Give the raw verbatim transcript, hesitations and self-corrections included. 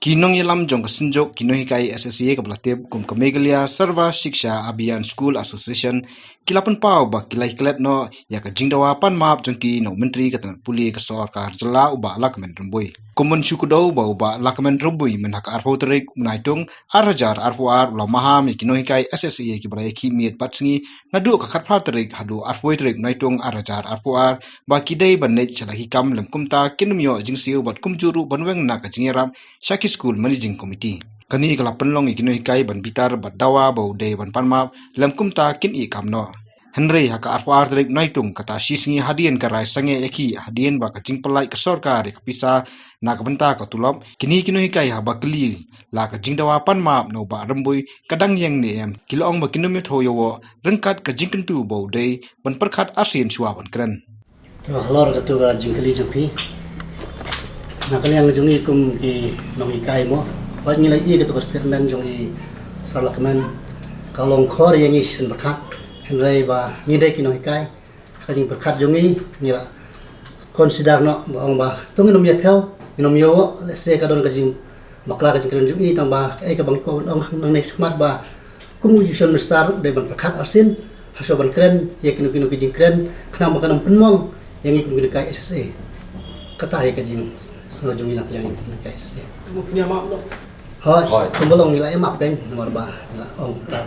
Ki nongïalam jong ka synjuk ki nonghikai S S A kaba la tip kum ka Meghalaya Sarva Shiksha Abhiyan School Association ki la pynpaw ba ki la klet noh ïa ka jingdawa pan map jong ki na u Myntri ka tnat pule ka sorkar jylla u Bah Lahkmen Rymbui. Kum ban shu kdew ba u Bah Lahkmen Rymbui mynha ka arphew tarik u Naitung ar hajar arphew ar u la maham ïa ki nonghikai S S A kiba la ïakhih miet bad sngi naduh ka khatphra tarik haduh arphew tarik u Naitung ar hajar arphew ar ba ki dei ban leit sha la ki kam lem kumta kin ym ïoh jingsiew bad kumjuh ruh ban weng na ka jingïarap sha ki skul managing committee. Kane ka la pynlong ïa ki nonghikai ban bitar bad dawa ba u dei ban pan map lem kumta kin ïeh kam noh. Hynrei ha ka arphew ar tarik u Naitung kata shi sngi hadien ka rai sangeh ïakhih hadien ba ka jingpyllait ka sorkar ïa ka pisa na ka bynta ka tulop, kine ki nonghikai haba kylli la ka jingdawa pan map na u Bah Rymbui ka dang ïeng ne em, ki la ong ba kin ym ïathuh ïa u ryngkat ka jingkyntu ba u dei ban pyrkhat arsien shuwa ban kren. To, halor katu ka jingkylli jong phi, na ka liang jong ngi kum ki nonghikai mo, wat ngi la ïohi katu ka statement jong i Sir Lahkmen ka long khor ïa ngi shisien pyrkhat. Hynrei ba ngi dei ki nonghikai, ka jingpyrkhat jong ngi ngi la consider noh ba ong ba to ngin ym ïa thew, ngin ym ïa wok, lehse ka don ka jingbakla ka jingkren jong i, tang ba kaei kaba ngi kwah ban ong nangne shakhmat ba kum u Education Minister u dei ban pyrkhat arsien ha shuwa ban kren ïa kino kino ki jingkren khnang ba kan ym pynmong ïa ngi kum ki nonghikai S S A. Kata hi ka jingsngew jong ngi na ka liang ki nonghikai S S A. Hooid, kumba long ngi la ïa map kein namar ba ngi la ong ta.